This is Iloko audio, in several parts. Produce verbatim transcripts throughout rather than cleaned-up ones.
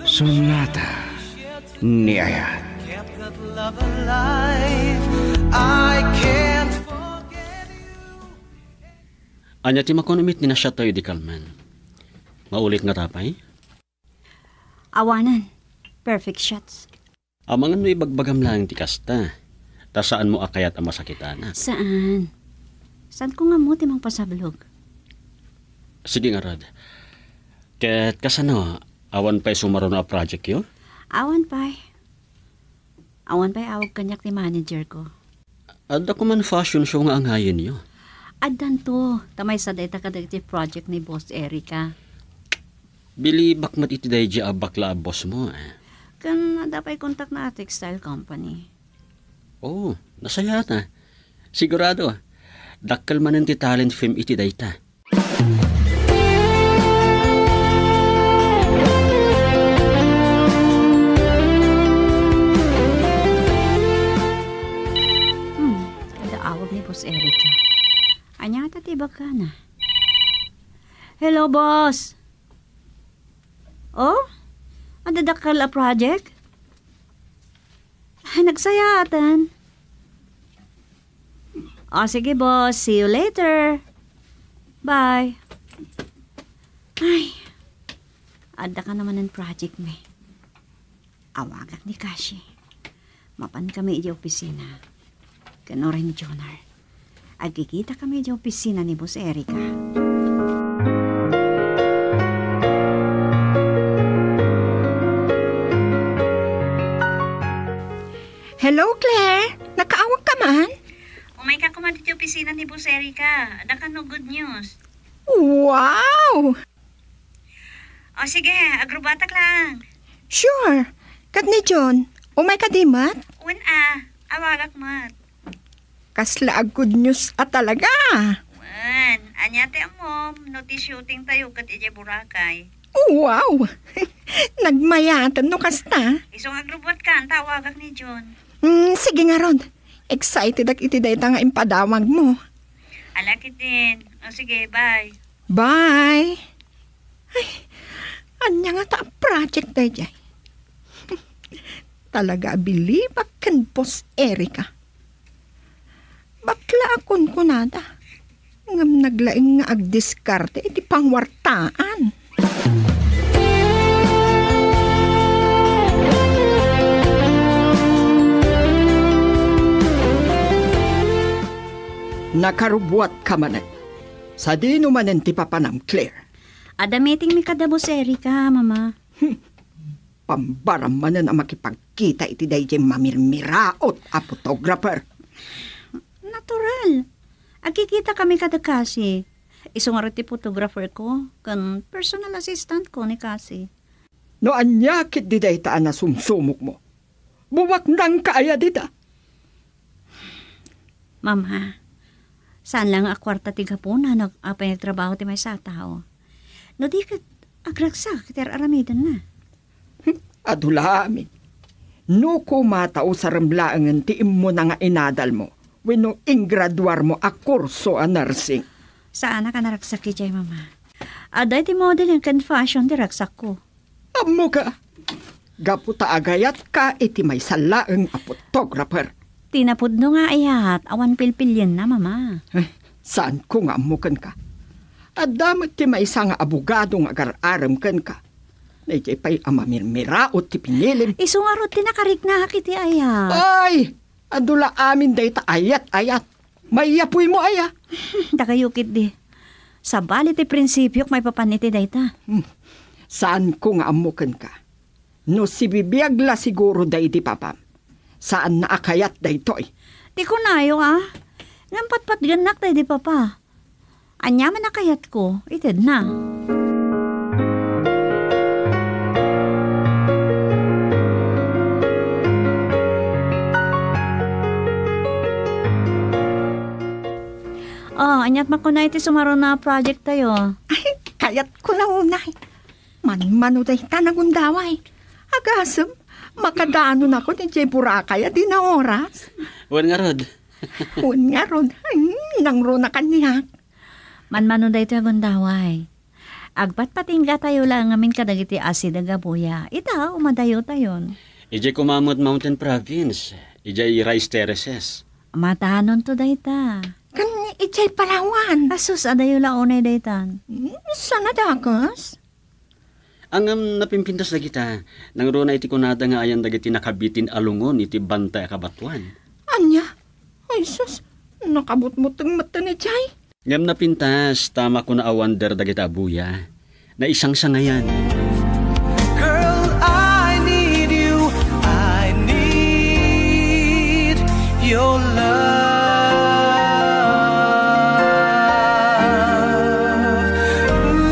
Sonata ni Ayat. Ania ti makuno met ni nasiattayo idi Carmen? Maulit ngata pay? Awanen. Perfect shots. Amangan no ibagbagam laeng ti kasta, ta saanmo a kayat a masakitanak. Saan? Saanko nga ammo ti mangpasablog. Sige ngarud. Ket kasano, awan pay sumaruno a projectyo? Awan pay. Awan pay awag kaniak ti manager ko. Adda koma fashion show nga angayenyo? Addanto, ta maysa dayta kadagiti project ni Boss Erica. Bilibak met iti daydiay a bakla a boss mo, eh. Ken adda pay kontakna a textile company. Oh, nasayaat. Sigurado, dakkel manen ti talent fame iti dayta. Hmm, adda awag ni Boss Erica. Ania ngata ti ibagana? Hello, boss. Oh? Adda dakkel a project? Ay, nagsayaatan. O, sige, boss. See you later. Bye. Ay, adda ka naman ng project, me. Awagak ni Kashi. Mapan kami iti opisina. Ken Oren Junior. Agkikita kami iti opisina ni Boss Erica. Hello, Claire. Nakaawag ka man? Umay ka koma iti opisina ni Boss Erica. Adda kano good news. Wow! O sige, agrubatak lang. Sure. Ket ni John, umay ka di met? Wen a, awagak met. Kasla a good news a talaga. Wen, ania ti ammom no ti shooting tayo ket idiay Boracay? Wow! Nagmayaten no kasta. Isu nga agrubuat kan ta awagak ni John. Mm, sige ngarud. Excited ak iti dayta nga impadawag mo. Alakit din. O sige, bye. Bye. Ay, ania ngata a project daydiay? Talaga a bilibak ken Boss Erica. Bakla a kunkunada. Ngem naglaing nga agdiskarte iti pangwartaan. Nakarubuat ka manen. Sadino manen ti papanam, Claire? Adda meeting mi kada Boss Erica, Mama. Hmm. Pambaram manen a makipagkita iti daydiay mamirmiraot a photographer. Natural. Agkikita kami kada Kasi. Isu ngarud ti photographer ko, ken personal assistant ko ni Kasi. No ania ketdi dayta a nasumsumok mo? Bumaknang ka aya dita? Mama, saan lang a kuarta ti gapuna no apay nagtrabaho ti maysa a tao. No di ket, agragsak ti ar-aramidenna. Hmm, adu la amin. No koma ta usarem laengen ti immuna nga inadalmo wenno ingraduarmo a kurso a nursing. Saanak a naragsak idiay, Mama. Adda iti modeling ken fashion ti ragsakko. Ammoka, gapu ta agayatka iti maysa laeng a photographer. Ti napudno nga ayat, awan pilpilienna, Mama. Eh, saanko nga ammo kenka. Adda met ti maysa nga abogado nga agar-arem kenka. Daydiay pay a mamirmiraot ti pinilim. Isu ngarud ti nakariknaak iti ayat. Ay! Adu la amin dayta ayat-ayat. Mayapuymo aya? Dakayo ketdi. Sabali ti prinsipiok maipapan iti dayta. Hmm. Saanko nga ammo kenka. No sibibiag la siguro daydi papam, saanna a kayat daytoy. Ti kunayo a, ngem patpatgennak daydi papa. Ania man a kayatko, itedna. Oh, aniat makuna iti sumaruna a project tayo? Ay, kayatko la unay. Manmano dayta nagundaway. Agasem, makadanon ako ti Boracay a dina oras. Wen ngarud. Wen ngarud. Hmm, nangruna kaniak. Manmano daytoy a gundaway. Agpatpatinggatayo la ngamin kadagiti asideg a buya. Ita, umadayotayon. Idiay koma met Mountain Province, idiay rice terraces. Matanonto dayta. Ken idiay Palawan. Asus, adayo la unay daytan. Hmm, saan a dakes? Ngem napimpintas dagita, nangruna iti kunada nga ayan dagiti nakabitin a lungon iti bantay a kabatoan. Ania? Ay sus, nakabutbuteng metten idiay. Ngem napintas, ta makuna a wonder dagita a buya. Naisangsangayan. Girl, I need you. I need your love. Ooh.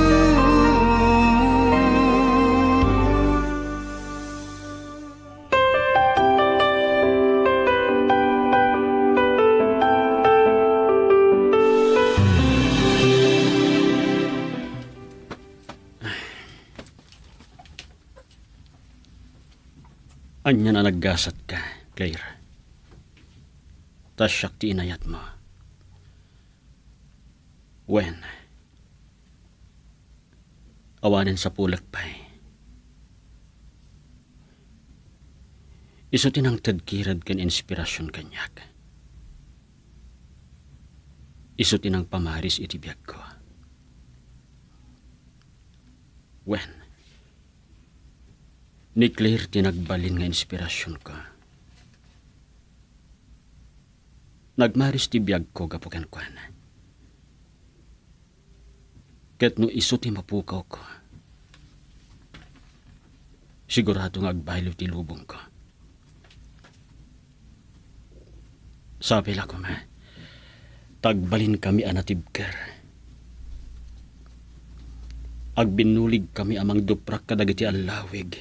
Ania a naggasatka, Claire? Ta siak ti inayatmo. Wen, awanen sapulek pay. Isu ti nangted kirad ken inspirasyon kaniak. Isu ti nangpamaris iti biagko. Wen, ni Claire ti nagbalin nga inspirasyonko. Nagmaris ti biagko gapu kenkuana. Ket no isu ti mapukawko, sigurado nga agbaylo ti lubongko. Sapay la koma, ta agbalinkami a natibker. Agbinnuligkami a mangduprak kadagiti allawig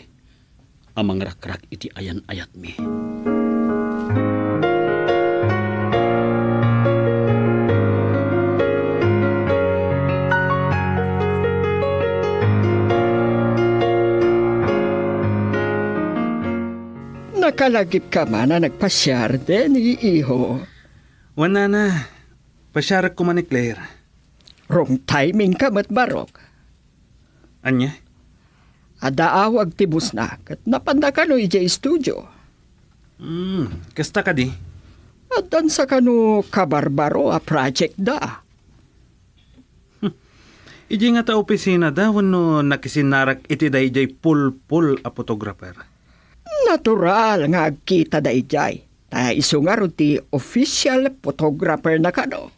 a mangrakrak iti ayan-ayatmi. Nakalagipka man a nagpasiar, Denny, iho? Wen, nana, pasiarek koma ni Claire. Wrong timing ka met, Barok. Ania? Adda awag ti boss-na, ket napanda kano idiay studio. Hmm, kasta kadi? Addansa kano kabarbaro a project da. Idiay ngata opisina da wenno nakisinarak iti daydiay pulpul a photographer? Natural nga agkita daydiay, ta isu ngarud ti official photographer na kano.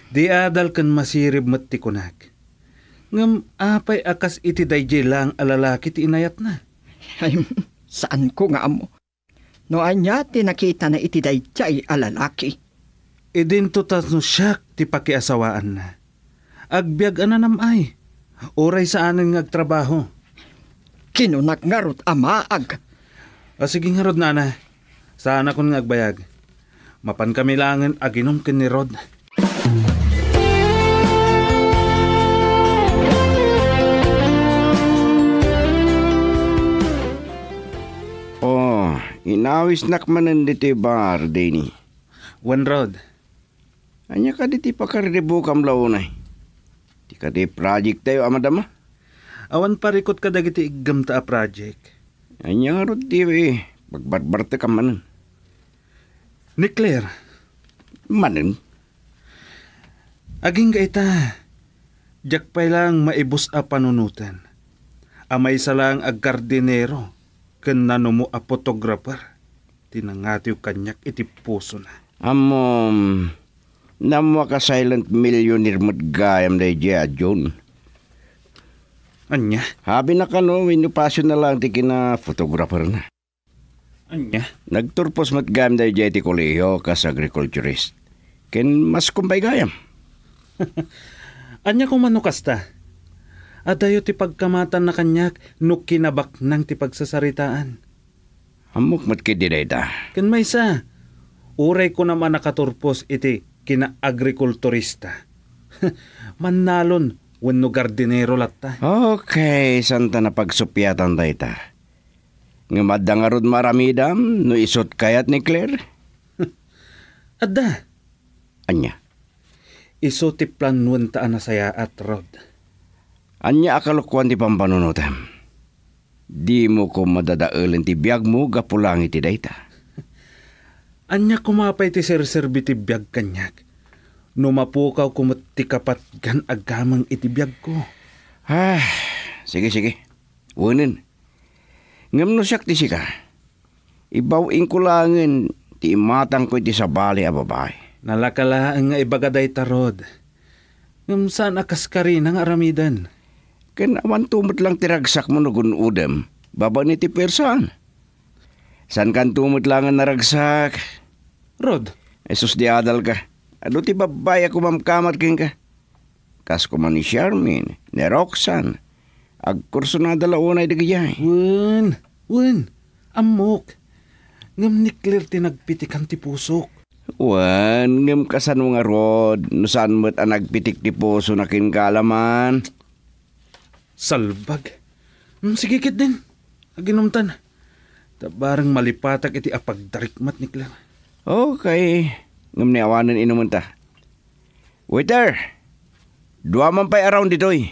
Di adal ken masirib met ti kunak. Ngem apay a kas iti daydiay laeng a lalaki ti inayatna? Ay, saanko nga ammo. No ania ti nakitana iti daydiay a lalaki? Idinto ta no siak ti pakiasawaanna. Agbiag a nanam-ay. Uray saanen nga agtrabaho. Kinunak ngarud a maag. A, sige ngarud, nana. Saanakon nga agbayag. Mapankami laengen aginom ken ni Rod. Oh, inawisnak manen ditoy bar, Denny. Wen, Rod. Ania kadi ti pakarribukam la unay? Ti kadi project tayo a madama? Awan parikut kadagiti iggemta a project. Ania ngarud ti pagbarbartekam manen? Ni Claire. Manen? Agingga ita, diak pay laeng maibus a panunoten. A maysa laeng a gardinero ken nanumo a photographer ti nangatiw kaniak iti pusona. Ammom, nammuak a silent millionaire met gayam daydiay a June. Ania? Hobby na kano wenno passion na laeng ti kina-photographer na? Ania? Nagturpos met gayam daydiay ti kolehiyo kas agriculturist. Ken maskom pay gayam. Ania koma no kasta? Adayo ti pagkamatanna kaniak no kinabaknang ti pagsasaritaan. Ammok met ketdi dayta. Ken maysa, uray kunam a nakaturpos iti kinaagrikulturista. Mannalon wenno gardinero latta. Okay, saan ta napagsupiatan dayta? Ngem adda ngarud maaramidam no isut kayat ni Claire? Adda. Ania? Isu ti planoenta a nasayaat, Rod. Ania a kalokuan ti pampanunotem? Dimo koma dadaelen ti biagmo gapu laeng iti dayta. Ania koma pay ti serserbi ti biag kaniak no mapukawko met ti kapatgan a gameng iti biagko? Ah, sige, sige. Wenen. Ngem no siak ti sika, ibaw-ingko laengen ti imatangko iti sabali a babai. Nalaka laeng nga ibaga dayta, Rod. Ngem saan a kaskarina nga aramiden. Ken awanto met lang ti ragsakmo no gun-odem babaen iti puersaan. Saankanto met laengen naragsak. Rod. Jesus, di adalka. Adu ti babbai a kumamkamad kenka. Kas koma ni Charmaine, ni Roxanne, agkursunada la unay dagijay. Wen, wen, ammok. Ngem ni Claire ti nagpitikan ti pusok. Wen, ngem kasano ngarud, no saan met a nagpitik ti pusona kenka alaman? Salbag. Hmm, sige ketdin. Aginumtan. Ta bareng malipatak iti apagdarikmat ni Claire. Okay. Ngem ni awanen inumenta. Waiter! Dua man pay a round ditoy.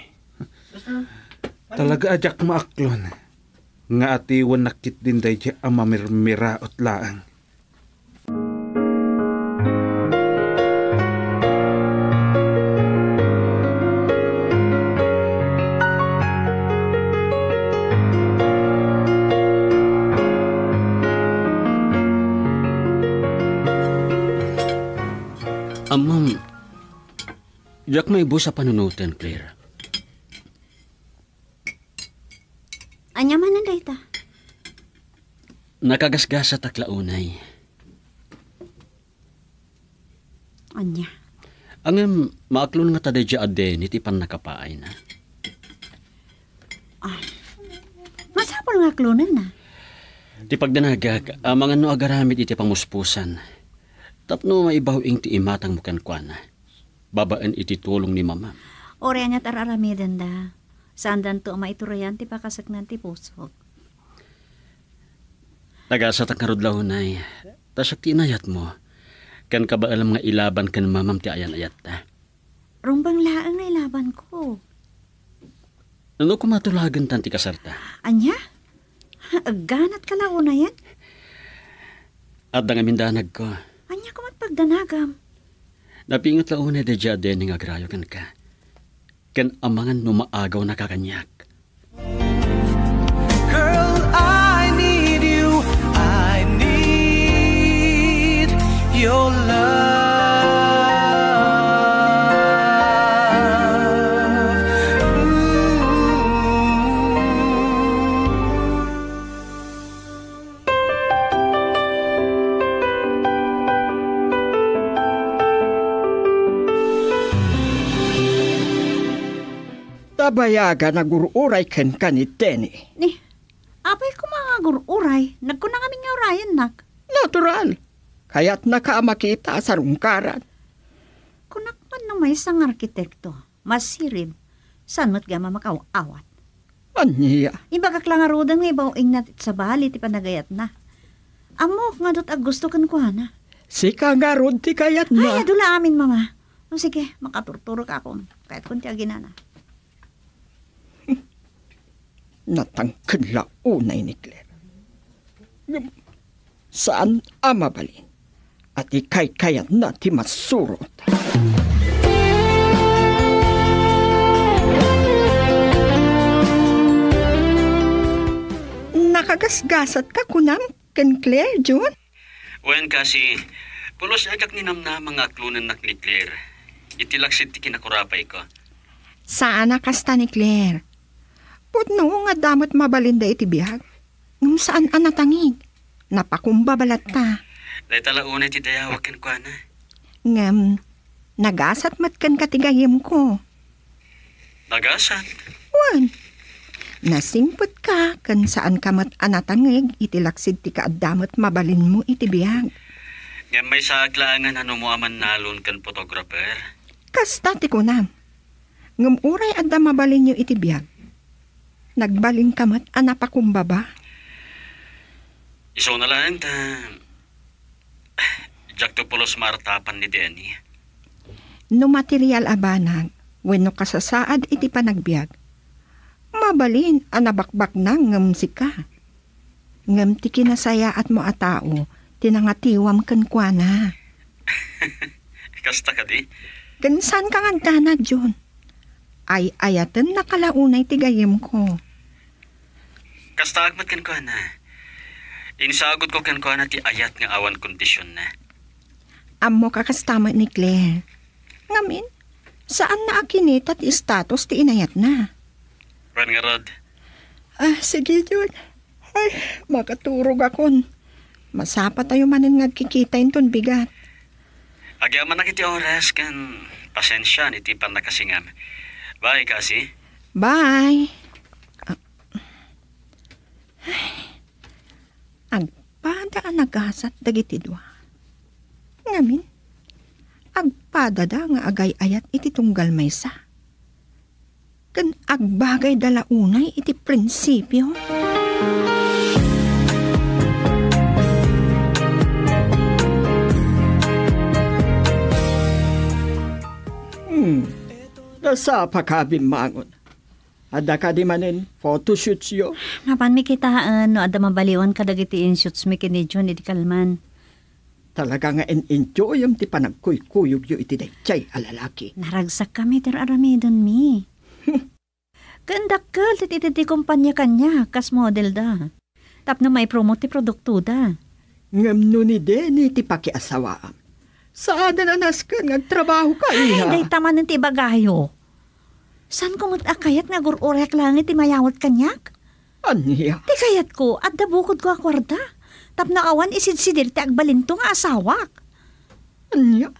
Talaga a diak maaklon nga atiwennak ketdin daydiay a mamirmiraot laeng. Ammom, diak maibus a panunoten, Claire. Ania manen dayta? Nakagasgasatak la unay. Ania? Ngem, maaklon ngata daydiay a Denny ti pannakapaayna? Ah, masapul nga aklonenna. Ti pagdanagak, amangan no agaramid iti pamuspusan. Tapno maibaw-ing ti imatangmo kenkuana. Babaen iti tulong ni Mamam. Uray aniat ar-aramidenda, saandanto a maiturayan ti pakaseknan ti pusok. Nagasatak ngarud la unay, ta siak ti inayatmo, ken kabaelam nga ilaban ken Mamam ti ayan-ayatta. Rumbeng laeng nga ilabanko. No koma tulagentan ti kasarta? Ania? Agganatka la unayen? Adda ngamin danagko. Ania koma ti pagdanagam? Napinget la unay daydiay a Denny nga agrayo kenka. Ken amangan no maagawnaka kaniak. Girl, I need you. I need your love. Ooh. Ta bayagan a gur-uray kenka ni Denny. Ni, apay koma nga gur-uray? Nagkuna ngamin nga urayennak. Natural. Kayatnaka a makita a sarungkaran. Kunak man no maysa nga arkitekto. Masirib. Saan met gayam a makaw-awat? Ania? Ibagak la ngaruden nga ibaw-ingna ti sabali ti panagayatna. Ammok nga adut aggusto kenkuana. Sika ngarud ti kayatna. Ay, adu la amin, Mama. O sige, makaturturok akon. Kayatkon ti aginana. Natangken la unay ni Claire. Ngem saan a mabalin a ti kaykayatna ti masurot. Nakagasgasatka kunam ken Claire, Jun? Wen, kasi, pulos a diak ninamnama nga aklonennak ni Claire. Iti laksid ti kinakurapayko. Saan a kasta ni Claire. Pudno nga adda met mabalinda iti biag. Ngem saan a natangig. Napakumbaba latta. Dayta la unay ti dayawak kenkuana. Ngem, nagasat met kenka ti gayyemko. Nagasat? Wen. Nasingpetka ken saanka met a natangig iti laksid ti kaadda met mabalinmo iti biag. Ngem maysaak laengen a numo a mannalon ken photographer. Kasta ti kunam. Ngem uray adda mabalinyo iti biag, nagbalinka met a napakumbaba? Isuna laeng ta, diakto pulos maartapan ni Denny. No material a banag wenno kasasaad iti panagbiag, Mabalin a nabakbaknang ngem sika. Ngem ti kinasayaatmo a tao ti nangatiwam kenkuana. Kasta kadi? Ken saanka nga agdanag, Jun. Ay-ayatennak a la unay ti gayyemko. Kastaak met kenkuana. Insagutko kenkuana ti ayat nga awan kondisionna. Ammok a kasta met ni Claire. Ngamin, saanna a kinita ti status ti inayatna. Wen ngarud. Ah, sige, Jun. Ay, makaturogakon. Masapatayo manen nga agkikita inton bigat. Agyamanak iti oras ken pasensian iti pannakasingam. Bye, Cassie. Bye. Ah. Ay. Agpada a nagasat dagiti dua. Ngamin, agpadada nga agay-ayat iti tunggal maysa. Ken agbagayda la unay iti prinsipio. Hmm. Nasapaka a bimmangon. Adda kadi manen photoshootsyo? Mapanmi kitaen no adda mabaliwan kadagiti inshootsmi ken ni Jun idi kalman. Talaga nga in-enjoyem ti panagkuykuyogyo iti daydiay a lalaki. Naragsakkami ti ar-aramidonmi. Ken dakkel ti itedda ti kompania kaniak kas modelda. Tapno maipromote ti produktoda. Ngem no ni Denny ti pakiasawaam, saanen a nasken nga agtrabahoka, iha. Ay, dayta manen ti ibagayo. Saanko met a kayat nga agur-urayak laeng iti mayawat kaniak? Ania? Ti kayatko, adda bukodko a kuarta. Tapno awan isidsidir ti agbalinto nga asawak. Ania?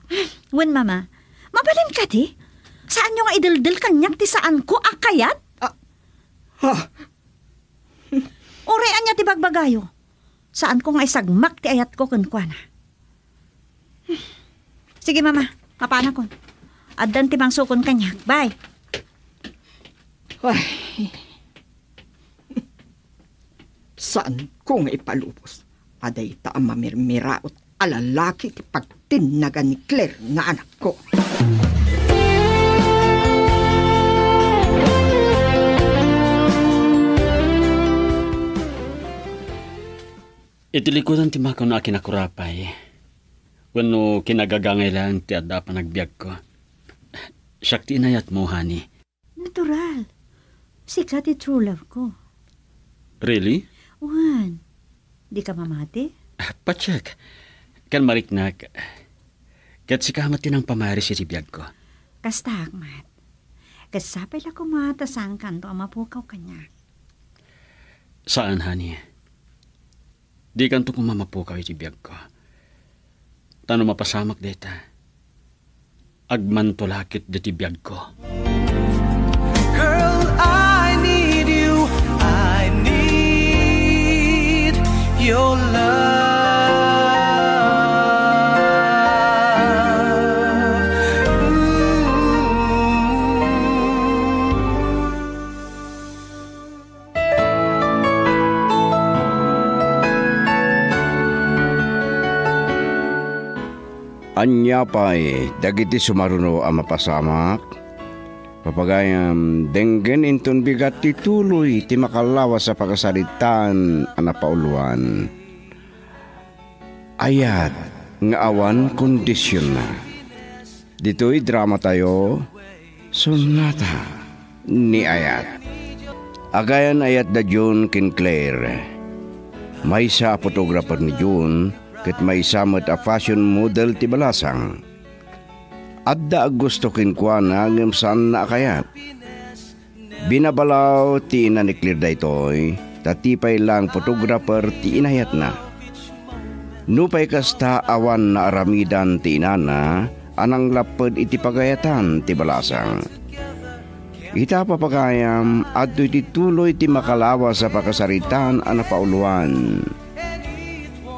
Wen, Mama, mabalin kadi? Saanyo nga ideldel kaniak ti saanko a kayat? Ah, ha? Uray ania ti bagbagayo? Saanko nga isagmak ti ayatko kenkuana. Sige, Mama, mapanakon. Addan ti mangsukon kaniak. Bye. Ay. Saanko nga ipalubos a dayta a mamirmiraot a lalaki ti pagtinnagan ni Claire nga anakko. Iti likudan ti makuna a kinakurapay, wenno kinagagangay laeng ti adda a panagbiagko. Siak ti inayatmo, honey. Natural. Sika ti true love ko. Really? Wen, dika mamati? Ah, patiek. Ken mariknak, ket sika met ti nangpamaris iti biagko. Kastaak met. Ket sapay la koma ta saankanto a mapukaw kaniak. Saan, honey. Dikanto koma mapukaw iti biagko. Ta no mapasamak dayta, agmanto la ketdi ti biagko. Girl, I need you. I need your love. Ooh. Ania pay dagiti sumaruno a mapasamak? Papagayam, denggen inton bigat ti tuloy ti makalawas a pakasaritaan a napauluan. Ayat nga awan kondisionna. Ditoy dramatayo, Sonata ni Ayat. Agayan ayat da Jun ken Claire. Maysa a photographer ni Jun, ket maysa met a fashion model ti balasang. Adda aggusto kenkuana ngem saanna a kayat. Binabalaw ti ina ni Claire daytoy, ta ti pay laeng photographer ti inayatna. Nupay kasta, awan naaramidan ti inana a nanglapped iti pagayatan ti balasang. Ita, papagayam, adtoy ti tuloy ti makalawas a pakasaritaan a napauluan.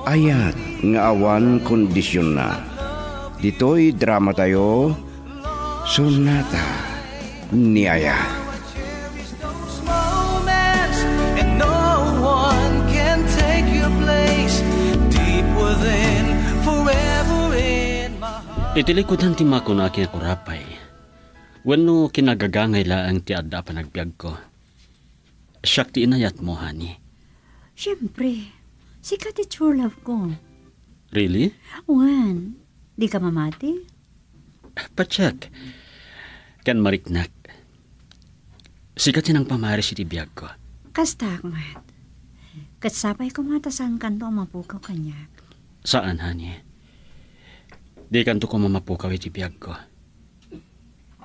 Ayat nga awan kondisionna. Ditoy dramatayo, Sonata ni Ayat. Iti likudan ti makuna a kinakurapay, wenno kinagagangay laeng ti adda a panagbiagko. Siak ti inayatmo, honey. Siyempre, sika ti true love ko. Really? Wen, di ka mamati? Patiek. Ken mariknak. Sika ti nangpamaris iti biagko. Kasta, Ahmed. Ket sapay koma ta saankanto a mapukaw kaniak. Saan, honey. Dikanto koma mapukaw iti biagko.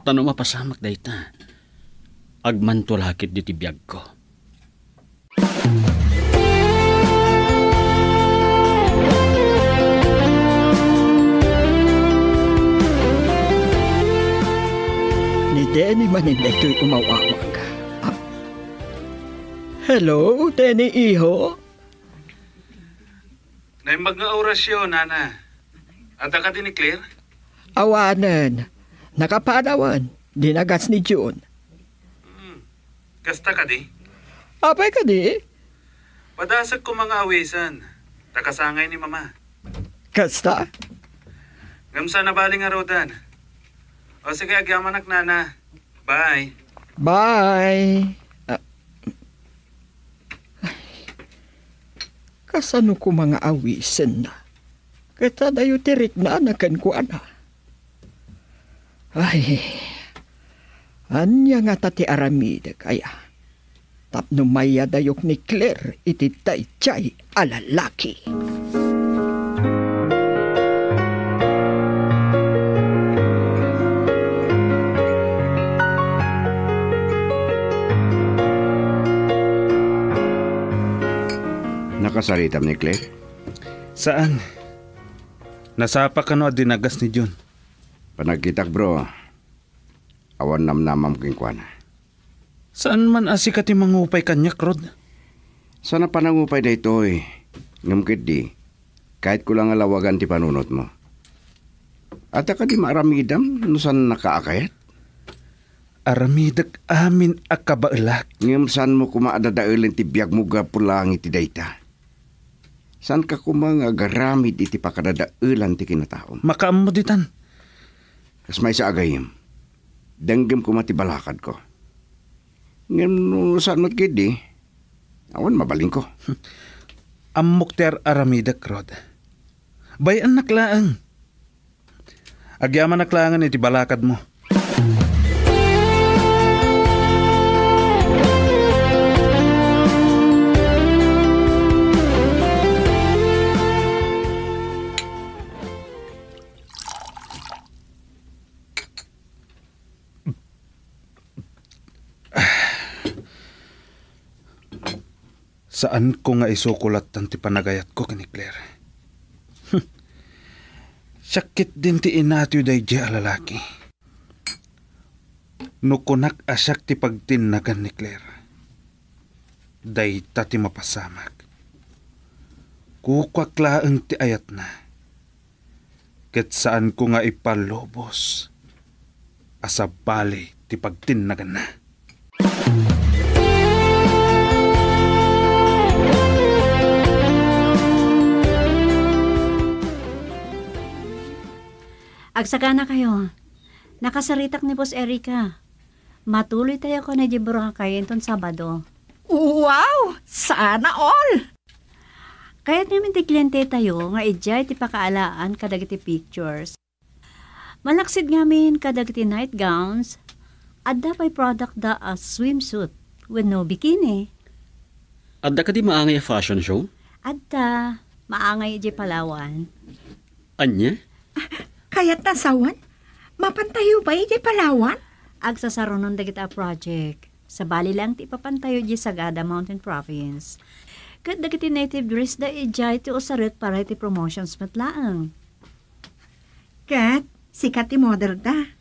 Ta no mapasamak dayta, agmanto la ketdi ti biagko. Ni Denny manen daytoy umaw-awag. Ah. Hello, Denny, iho? Naimbag nga orasyo, nana. Adda kadi ni Claire? Awanen. Nakapanawen. Dinagas ni June. Hmm. Kasta kadi? Apay kadi? Padasek koma nga awisen. Ta kasangay ni mama. Kasta? Ngem saan a bali nga rudan. O sige, agyamanak, nana. Bye. Bye. Ah. Kasano koma nga awisenna? Ket adayo ti riknana kenkuana. Ay, ania ngata ti aramidek, aya? Tapno mayadayok ni Claire iti daydiay a lalaki. Nakasaritam ni Claire? Saan. Nasapa kano a dinagas ni Jun. Panagkitak, bro. Awan namnamam kenkuana. Saan man a sika ti mangupay kaniak, Rod? Saan a panangupay daytoy. Ngem ketdi, kayatko la nga lawagan ti panunotmo. Adda kadi maaramidam no saannaka a kayat? Aramidek amin a kabaelak. Ngem saanmo koma a dadaelen ti biagmo gapu laeng iti dayta. Saanka koma nga agaramid iti pakadadaelan ti kinataom. Makaammo ditan. Kas maysa a gayyem, denggem koma ti balakadko. Ngem no saan met ketdi, awan mabalinko. Ammok ti ar-aramidek, Rod. Bay-annak laeng. Agyamanak laengen iti balakadmo. Saanko nga isuko lattan ti panagayatko ken ni Claire. Siak ketdin ti inatiw daydiay a lalaki. No kunak a siak ti pagtinnagan ni Claire, dayta ti mapasamak. Kukuak laeng ti ayatna. Ket saanko nga ipalubos a sabali ti pagtinnaganna. Agsaganakayo. Nakasaritak ni Boss Erica. Matuloytayo kano idiay Boracay inton Sabado. Wow! Sana all! Kayat ngamin ti klientetayo nga idiay ti pakaalaan kadagiti pictures. Malaksid ngamin kadagiti nightgowns, adda pay product da a swimsuit wenno bikini. Adda kadi maangay a fashion show? Adda, maangay idiay Palawan. Ania? Kayatna sawen? Mapantayo pay idiay Palawan? Agsasarunon dagita a project. Sabali laeng ti ipapantayo idiay Sagada Mountain Province. Ket dagiti native dress da idiay ti usarek para iti promotions met laeng. Ket sika ti model da?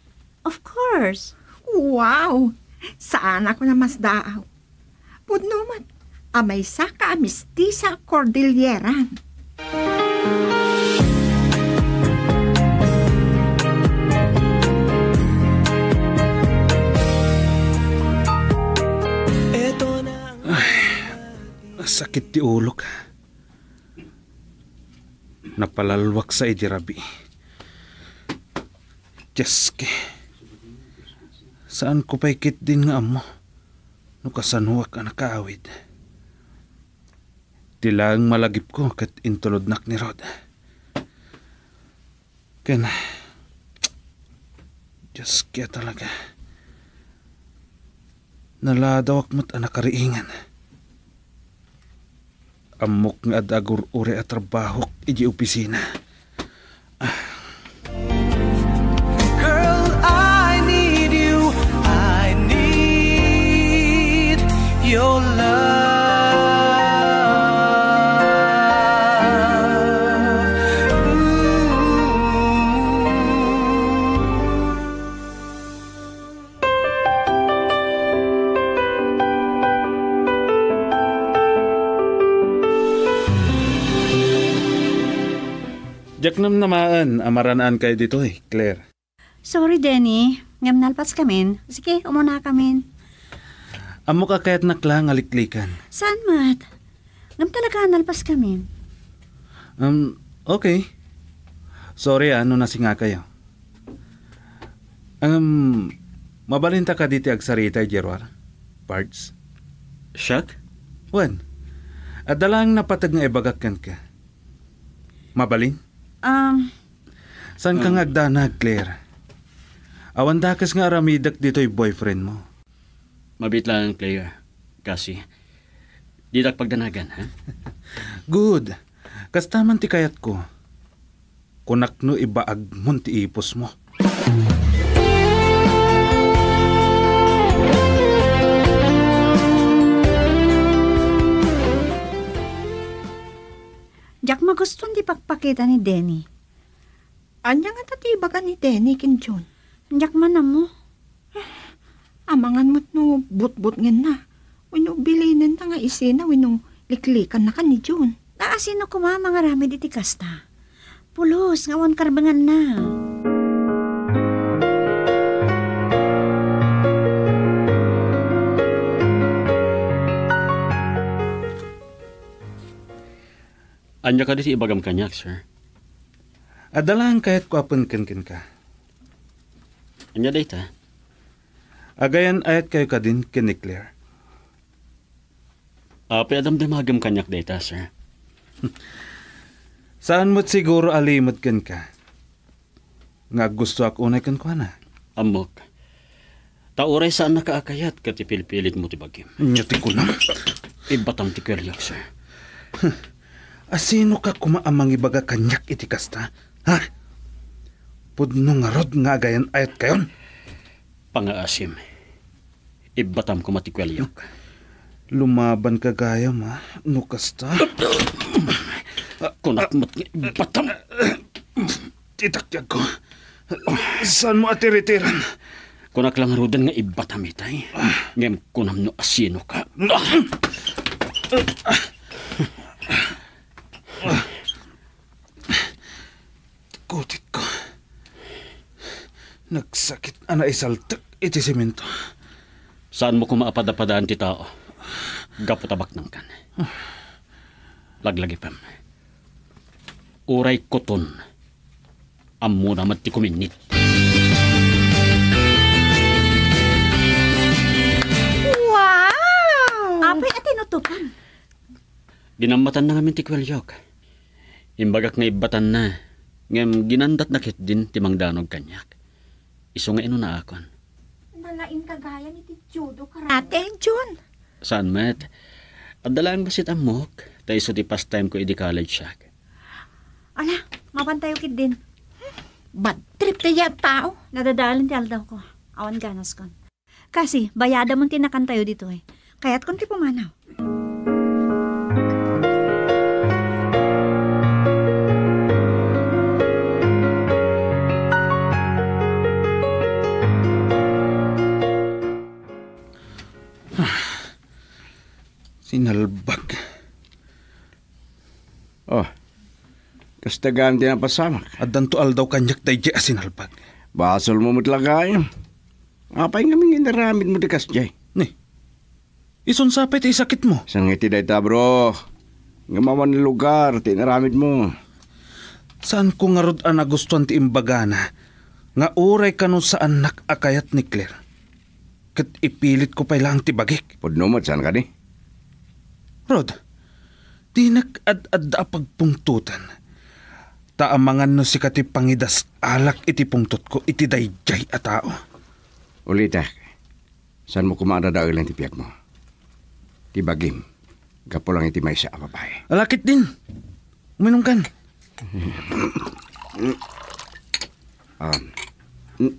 Of course. Wow! Saanak a masdaaw. Pudno met a maysaka a mistisa a Cordilleran. Ay, sakit ti ulok. Napalalwak sa idi rabii. Dios ko. Saanko pay ketdin nga ammo. No kasanoak a nakaawid. Ti laeng malagipko ket intulodnak ni Rod. Ken, Dios, kaya talaga. Naladawak met a nakariingan. Ammok nga adda agur-uray a trabahok idiay opisina. Girl, I need you. I need your love. Ooh. Diak namnamaen a maran-ankayo ditoy, Claire. Sorry, Denny. Ngem nalpaskamin. Sige, umunakamin. Ammok a kayatnak la nga liklikan. Saan met? Ngem talaga, nalpaskamin. Um, okay. Sorry, ah, no nasingakayo. Um, mabalinta kadi ti agsarita idiay ruar, Pards? Siak? Wen, adda laeng napateg nga ibagak kenka. Mabalin? Um, Saanka Um, nga agdanag, Claire? Awan dakes nga aramidek ditoy boyfriend mo. Mabiit laeng, Claire. Kasi, ditak pagdanagan, ha? Good. Kasta man ti kayatko. Kunak no ibaagmon ti ipusmo. Diak magustuan ti pakpakita ni Denny. Ania ngata ti ibaga ni Denny ken Jun? Diak man ammo. Amangan met no butbutngenna, wenno bilinenna nga isina wenno liklikanna ken ni Jun. Asino koma a mangaramid iti kasta? Pulos nga awan karbenganna. Ania kadi ti ibagam kaniak, sir? Adda laeng kayatko a pengken kenka. Ania dayta? Agayan-ayatkayo kadin ken ni Claire. Apay a damdamagem kaniak dayta, sir? Saan met siguro a limed kenka nga aggustoak unay kenkuana. Ammok. Ta uray saannaka a kayat ket ipilpilitmo ti bagim. Ania ti kunam? Ibbatam ti kuelliak, sir. Asinoka koma a mangibaga kaniak iti kasta? Ha? Pudno ngarud nga agayan-ayatkayon? Pangaasim. Ibbatam koma ti kuelliak. Lumabanka gayam, a, no kasta. Kunak met nga ibbatam. Ti takyagko. Saanmo a tiritiran? Kunak la ngaruden nga ibbatam itay. Ngem kunam no asinoka. Kutitko. Nagsakit a naisaltek iti semento. Saanmo koma a padapadaan ti tao gapu ta baknangkan. Laglagipem. Uray kuton, ammona met ti kuminnit. Wow! Apay a tinutupam? Dinammatanna ngamin ti kuelliak. Imbagak nga ibbatanna, ngem ginandatna ketdin ti mangdanog kaniak. Isu nga inunaakon. Nalaingka gayam iti judo karate, Jun. Saan met? Adda laeng bassit ammok, ta isu ti pastime ko idi college-ak. Ala, mapantayo ketdin. Bad trip ti a tao. Nadadaelen ti aldawko. Awan ganaskon. Kasi, bayadamon ti nakantayo ditoy. Kayatkon ti pumanaw. Sinalbag. Oh, kasta gayam ti napasamak. Addanto aldaw kaniak daydiay a sinalbag. Basolmo met la gayam. Apay ngamin nga inaramidmo ti kasdiay? Ni, isun sa pay ti isakitmo? Saan nga iti dayta, bro? Ngem awan lugar ti inaramidmo. Saanko ngarud a nagustuan ti imbagana nga uray kano saannak a kayat ni Claire. ket ipilitko pay laeng ti bagik. Pudno met, saan kadi? Rod, dinak ad-adda a pagpungtotan. Ta amangan no sika ti pangidas-alak iti pungtotko iti daydiay a tao. Ulitek, saanmo koma a dadaelen ti biagmo. Ti bagim, gapu lang iti maysa a babai. Ala ketdin. Uminumkan. Ah. Mm.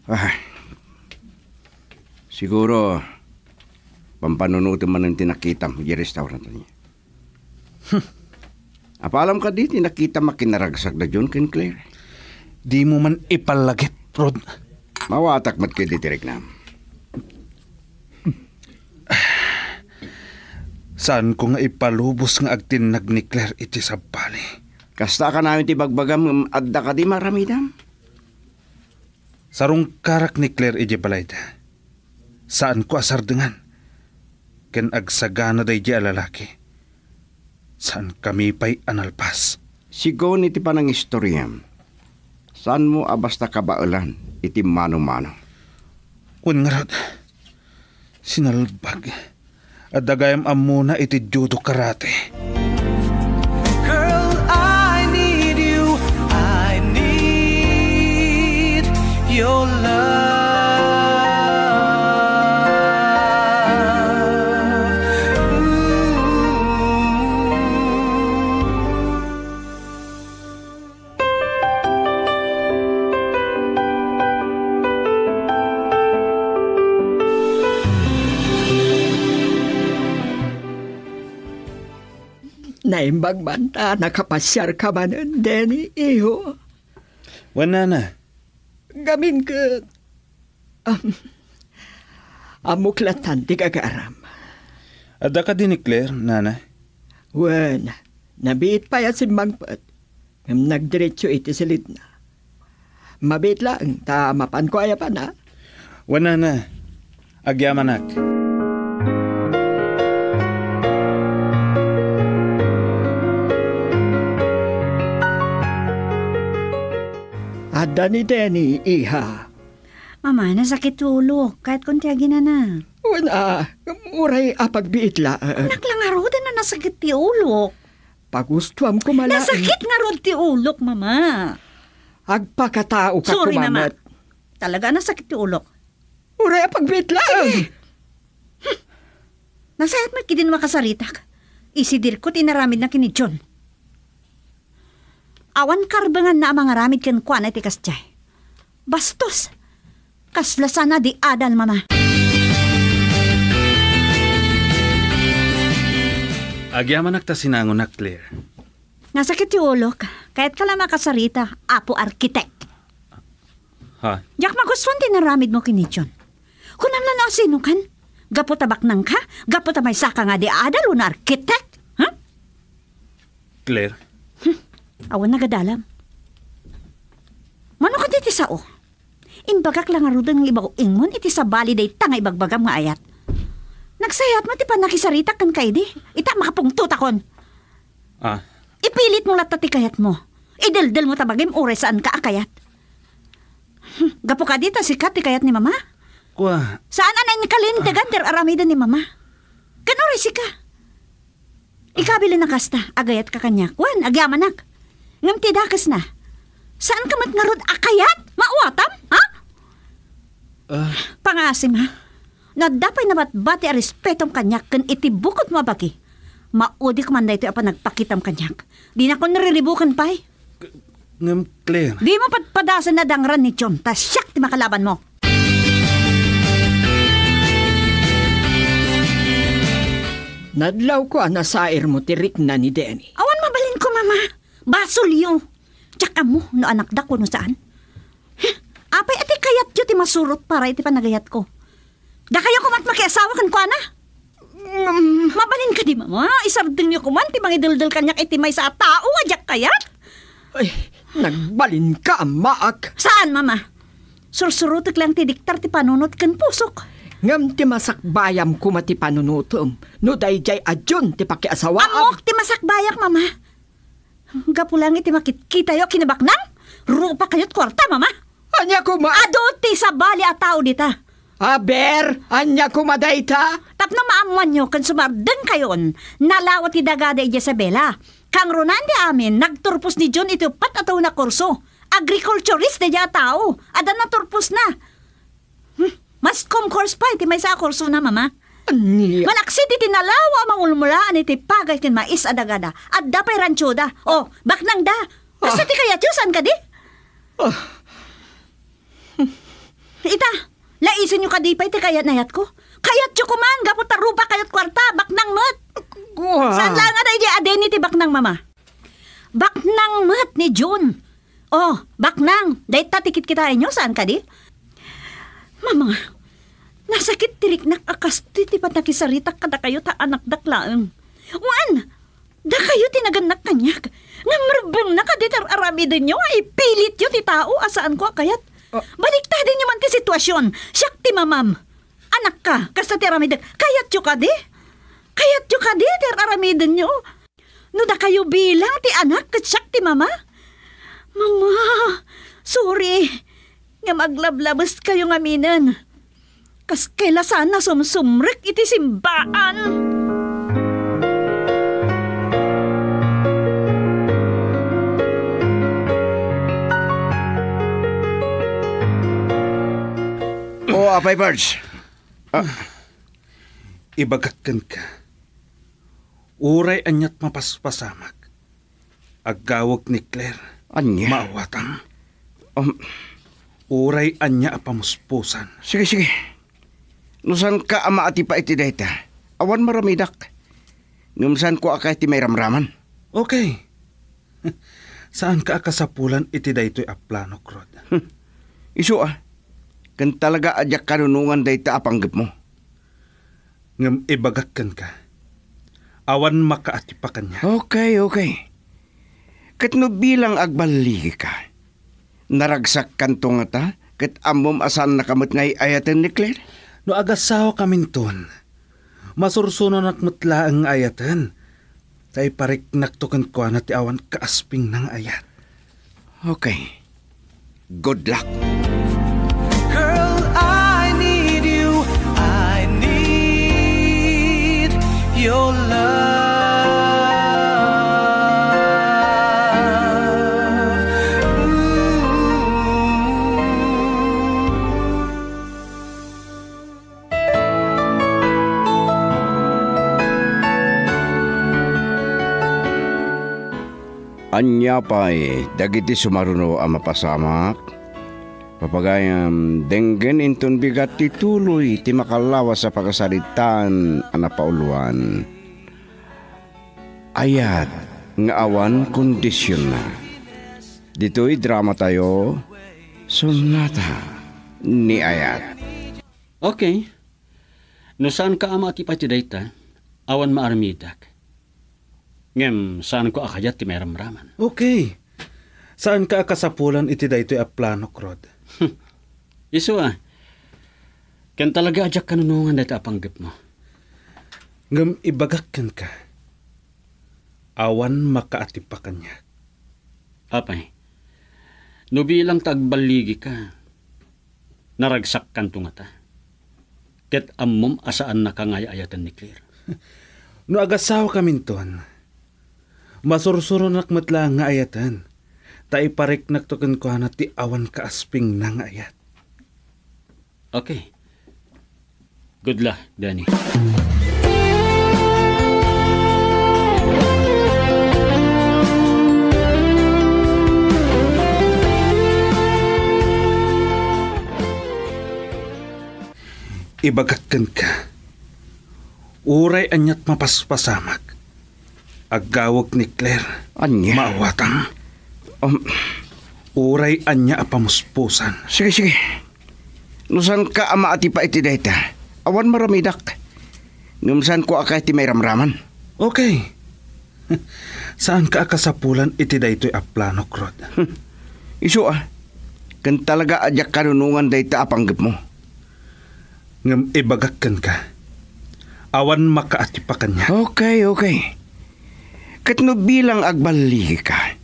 Ah. Siguro, pampanunotem manen ti nakitam idiay restaurant niya. Apalam kadi ti nakitam a kinaragsakda John ken Claire? Dimo man ipallagip, Rod. Mawatak met ketdi ti riknam. Saanko nga ipalubos nga agtinnag ni Claire iti sabali. Kasta a kanayon ti bagbagam ngem adda kadi maaramidam? Sarungkarak ni Claire idiay balayda. Saanko a sardengan. Ken agsagana daydiay a lalaki. Saankami pay a nalpas. Sigun iti panangistoriam, saanmo a basta kabaelan iti mano-mano. Wen ngarud, sinalbag. Adda gayam ammona iti judo karate. Girl, I need you. I need your love. Ooh. Naimbag man ta nakapasiarka manen, Denny, iho. Wen, nana. Gamin ket, um, ammok latta ti gagaram. Adda kadi ni Claire, nana? Wen, nabiit pay a simmangpet. Ngem nagdiretso iti silidna. Mabiit laeng ta mapanko aya pana? Wen, nana, agyamanak. Adda ni Denny, iha. Mama, nasakit ti ulok. Kayatkon ti aginana. Wen a, uray apagbiit laeng. Anak lang ngaruden a nasakit ti ulok. Pagustuam koma laeng. Nasakit ngarud ti ulok, Mama. Agpakatao ka koma met. Sorry, Mama. Talaga, nasakit ti ulok. Uray apagbiit laeng. Sige. Hmm. Nasayaat met ketdin makasaritak. Isidirko ti inaramidna ken ni John. Awan karbenganna a mangaramid kenkuana iti kasdiay. Bastos! Kasla saan a di adal, Mama. Agyamanak ta sinangonak, Claire. Nasakit ti ulok. Kayatka la makasarita, Apo Arkitek. Ha? Diak magustuan ti inaramidmo ken ni John. Kunam la no asinokan? Gapu ta baknangka? Gapu ta maysaka nga di adal wenno arkitek? Ha? Claire? Hmm. Awan nagadalam. Mano kadi ti sao? Imbagak la ngaruden nga ibaw-ingmon iti sabali dayta nga ibagbagam nga ayat. Nagsayat met ti pannakisaritak kenka idi. Ita, makapungtotakon. Ah. Ipilitmo latta ti kayatmo. Ideldelmo ta bagim uray saanka a kayat. Hmm, gapu kadi ta sika ti kayat ni Mama? Kua. Saan a nainkalintegan ti ar-aramiden ni Mama? Ken uray sika? Ikabili na kasta, agayatka kaniak. Wen, agyamanak. Ngem ti dakesna, saanka met ngarud a kayat? Mauwatam, ha? Ah. Pangasim, ha? No adda pay nabatbati a respetom kaniak ken iti bukodmo a bagi, maudik man daytoy a panagpakitam kaniak. Dinakon riribuken pay. Ngem, Claire. Dimo patpadasen a dangran ni John, ta siak ti makalabanmo. Nadlawko a nasairmo ti rikna ni Denny. Awan mabalinko, Mama. Basolyo. Diak ammo no anakda wenno saan. Huh, apay a ti kayatyo ti masurot para iti panagayatko? Dakayo koman makiasawa kenkuana? Mm. Mabalin kadi, Mama? Isardengyo koman ti mangideldel kaniak iti maysa a tao a diak kayat? Ay, nagbalinka, ammaak. Saan, Mama? Sursurotek lang ti diktar ti panunot ken pusok. Ngem ti masakbayam koma ti panunotem no daydiay a John ti pakiasawaam. Ammok ti masakbayak, Mama. Gapu lang iti makitkitayo a kinabaknang, rupa kayot kuarta, Mama. Ania koma? Adu ti sabali a tao dita. Aber, ania koma dayta? Tapno maammoanyo ken sumardengkayon, nalawa ti dagada idiay Isabela. Kangrunaan ti amin, nagturpos ni Jun iti uppat a tawen a kurso. Agriculturist daydiay a tao. Adda naturposna. Hmm, mas comcourse pay ti maysa a kursona, Mama. Ania? Malaksid iti nalawa a mangulmulaan iti pagay ken mais a dagada, adda pay rantsoda. O, baknangda. Kasta ti kayatyo, saan kadi? Ah. Ita, laisenyo kadi pay ti kayat-ayatko. Kayatyo koman, gapu ta rupa kayat kuarta, baknang met. Kua. Saan laeng a daydi a deni ti baknang, Mama? Baknang met ni Jun. O, baknang, dayta ti kitkitaenyo, saan kadi? Mama, nasakit ti riknak a kastoy ti panakisaritak kadakayo ta anakdak laeng. Wen, dakayo ti nagannak kaniak. Ngem rebbengna kadi ti ar-aramidenyo a ipilityo ti tao a saanko a kayat. Ah. Baliktadenyo man ti situasion. Siak ti mamam. Anakka, kasta ti aramidek. Kayatyo kadi? Kayatyo kadi ti ar-aramidenyo? No dakayo bilang ti anak ket siak ti mama? Mama, sorry. Ngem aglablabeskayo ngaminen. Kas kayla saan a sumsumrek iti simbaan. O, Apay Birds. Ah, ibagak kenka. Uray aniat mapaspasamak, aggawek ni Claire. Ania? Maawatam. Um, Uray ania a pamuspusan. Sige, sige. No saanka a maatipa iti dayta, awan maramidak. Ngem saanko a kayat ti mairamraman. Okay. Saanka a kasapulan iti daytoy a planok, Rod. Hmm. Isu a, ken talaga a diak kanunongan dayta a panggepmo. Ngem ibagak kenka, awan makaatipa kaniak. Okay, okay. Ket no bilang agballigika, naragsakkanto ngata ket ammom a saannaka met nga ay-ayaten ni Claire? No agasawakaminton, masursuronak met laeng nga ayaten, ta ipariknakto kenkuana ti awan kaaspingna nga ayat. Okay. Good luck. Girl, I need you. I need your love. Ooh. Ania pay dagiti sumaruno a mapasamak? Papagayam, denggen inton bigat ti tuloy ti makalawas a pakasaritaan a napauluan. Ayat nga awan kondisionna. Ditoy dramatayo, Sonata ni Ayat. Okay. No saanka a maatipa iti dayta, awan maaramidak. Ngem saanko a kayat ti mairamraman. Okay. Saanka a kasapulan iti daytoy a planok, Rod. Isu a, ken talaga a diak kanunongan dayta a panggepmo. Ngem ibagak kenka, awan makaatipa kaniak. Apay, no bilang ta agballigika, naragsakkanto ngata. Ket ammom a saannaka nga ay-ayaten ni Claire. No agasawakaminton, masursuronak met laeng nga ayaten, ta ipariknakto kenkuana ti awan kaaspingna nga ayat. Okay. Good luck, Danny. Ibagak kenka, uray aniat mapaspasamak, aggawek ni Claire. Ania? Maawatam. Um, Uray ania a pamuspusan. Sige, sige. No saanka a maatipa iti dayta, awan maramidak. Ngem saanko a kayat ti mairamraman. Okay. Saanka a kasapulan iti daytoy a planok, Rod. Hmm. Isu a, ken talaga a diak kanunongan dayta a panggepmo. Ngem ibagak kenka, awan makaatipa kaniak. Okay, okay. Ket no bilang agballigika,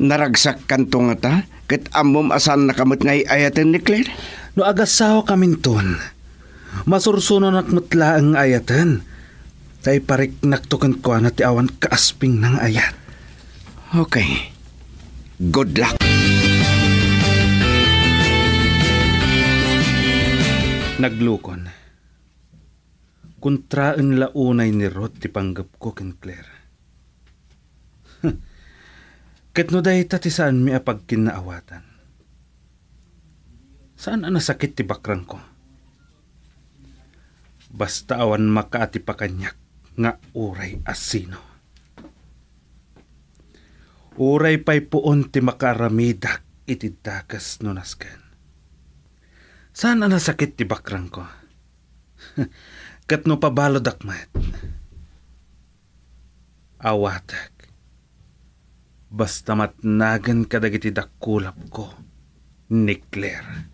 Naragsakkanto ngata, ket ammom a saannaka met nga ay-ayaten ni Claire? No agasawakaminton, masursunonak met laeng nga ayaten, ta ipariknakto kenkuana ti awan kaaspingna nga ayat. Okay. Good luck. Naglukon. Kontraen la unay ni Ruth ti panggepko ken Claire. Ket no dayta ti saanmi a pagkinnaawatan, saan a nasakit ti bakrangko. Basta awan makaatipaka kaniak nga uray a sino. Uray pay puon ti makaaramidak iti dakes no nasken. Saan a nasakit ti bakrangko. Ket no pabaludak met, awatek. Basta matnagen kadagiti dakulapko ni Claire.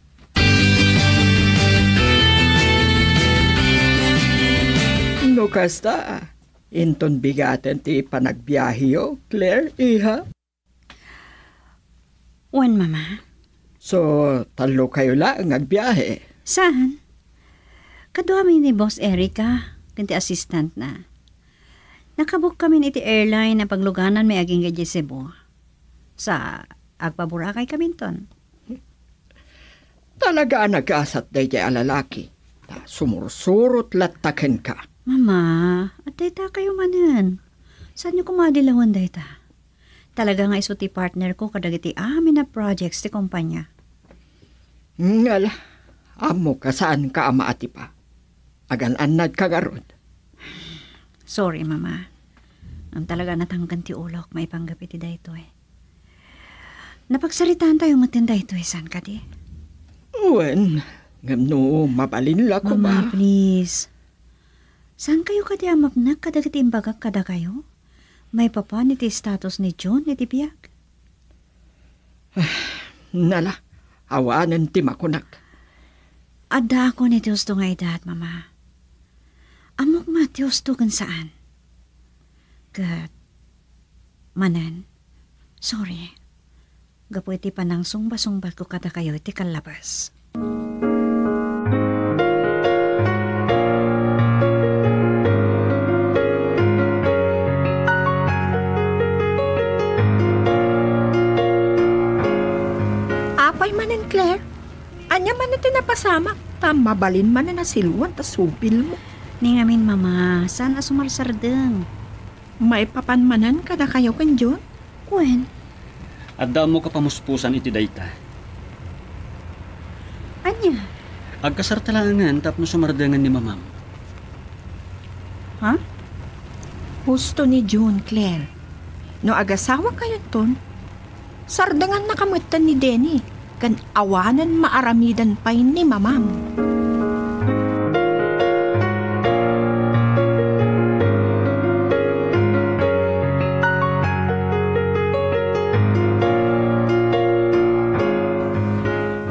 No kasta, inton bigaten ti panagbiaheyo, Claire, iha? Wen, Mama. So, tallokayo laeng nga agbiahe? Saan? Kaduami ni Boss Erica ken ti assistantna. Nakabook kami iti airline a paglugananmi agingga idiay Cebu. Sa, agpaburakay kaminton. Talaga a nagasat daydiay a lalaki. Ta sumursurot latta kenka. Mama, adda dayta kayo manen. Saanyo koma a dilawen dayta? Talaga nga isu ti partner ko kadagiti amin a projects ti kumpanya. Ngala, ammok a saanka a maatipa. Agan-annadka ngarud. Sorry, Mama. Ngem talaga natangken ti ulok maipanggep iti daytoy. Napagsaritaantayo metten daytoy, saan kadi? Wen, ngem no mabalin la koma. Mama, please. Saan kayo kadi a mapnek kadagiti imbagak kadakayo? Maipapan iti status ni June iti biag? Nala, awanen ti makunak. Addaakon iti husto nga edad, Mama. Ammok met ti husto ken saan. Ket, manen, sorry. Gapu iti panangsungba-sungbatko kadakayo iti kallabas. Apay manen, Claire? Ania manen ti napasamak? Ta mabalin manen a siluan ta supilmo. Ni ngamin, Mama, saan a sumarsardeng. Maipapan manen kadakayo ken June? Wen. Adda ammok a pamuspusan iti dayta. Ania? Agkasarta laengen tapno sumardengen ni Mamam. Ha? Husto ni June, Claire. No agasawakayonton, sardengannaka metten ni Denny, ken awanen maaramidan pay ni Mamam.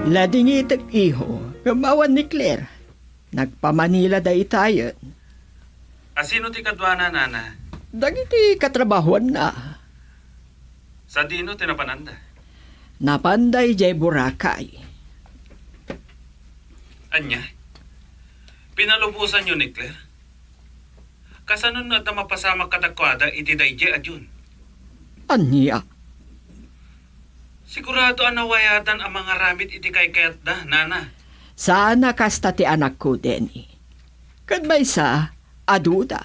Ladingitek, iho, ngem awan ni Claire. Nagpa-Manila daytayen. A sino ti kaduana, Nana? Dagiti katrabahoanna. Sadino ti napananda? Napanda idiay Boracay. Ania? Pinalubosanyo ni Claire? Kasano no adda mapasamak kadakuada iti daydiay a June? Ania? Sigurado a nawayadan a mangaramid iti kaykayatda, Nana. Saan a kasta ti anakko, Denny. Ket maysa, aduda.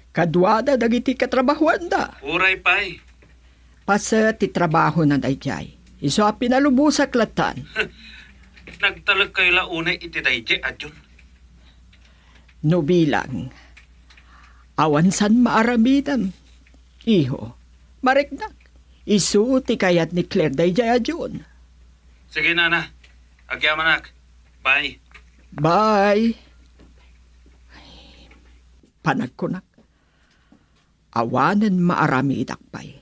Kaduada dagiti katrabahoanda. Uray pay. Paset ti trabahona daydiay. Isu a pinalubosak lattan. Nagtalekkayo la unay iti daydiay a June. No bilang, awan saan maaramidem. Iho, mariknak. Isu ti kayat ni Claire daydiay a June. Sige, Nana. Agyamanak. Bye. Bye. Panagkunak, awanen maaramidak pay.